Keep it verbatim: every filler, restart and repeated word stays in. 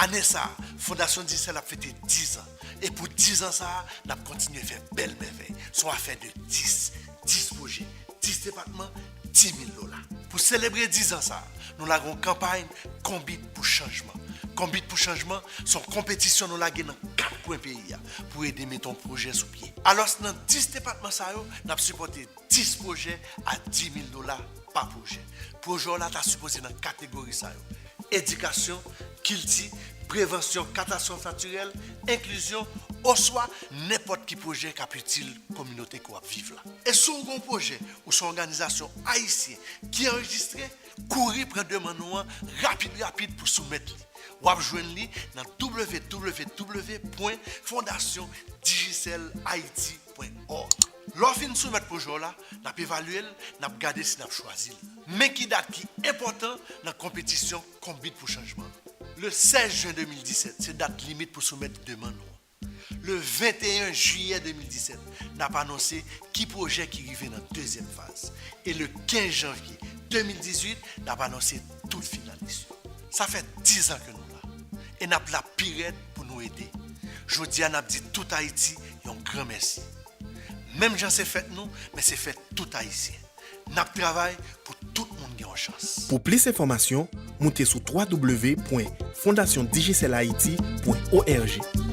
Ane sa a, Fondasyon Digicel ap fete diz an. E pou diz an sa a, n ap kontinye fè bèl mèvèy. Se yon afè de dis, dis pwojè, dis depatman, dis mil dola. Pou selebre diz an sa a, nou lage yon kanpay Konbit pou chanjman. Konbit pou chanjman, se yon konpetisyon nou lage nan kat kwen peyi a pou ede mete yon pwojè sou pye. Alòs, nan dis depatman sa yo, n ap sipòte dis pwojè a dis mil dola pa pwojè. Pwojè w la ta sipoze nan kategori sa yo: edikasyon, kilti, prevansyon katastwòf natirèl, enklizyon, oswa nenpòt ki pwojè k ap itil kominote ke w ap viv la. E si w gen yon pwojè ou se yon òganizasyon ayisyen ki anrejistre, kouri pran demann ou an rapid rapid pou soumèt li. W ap jwenn li nan w w w pwen fondasyon digicel ayiti pwen òg. Lè w fin soumèt pwojè w la, n ap evalye l, n ap gade si n ap chwazi l. Men ki dat ki enpòtan nan konpetisyon Konbit pou chanjman. Le sèz jen de mil disèt, se dat limit pou soumèt demann ou an. Le venteyen jiyè de mil disèt, n ap anonse ki pwojè ki rive nan dezyèm faz. E le kenz janvye de mil dizuit, n ap anonse tout finalis yo. Sa fè diz an ke nou la. E n ap la pi rèd pou nou ede. Jodi a, n ap di tout Ayiti yon gran mèsi. Menm jan se fèt nou, men se fèt tout Ayisyen. N ap travay pou tout moun gen yon chans. Pou plis enfòmasyon, moute sou w w w pwen fondasyon digicel ayiti pwen org.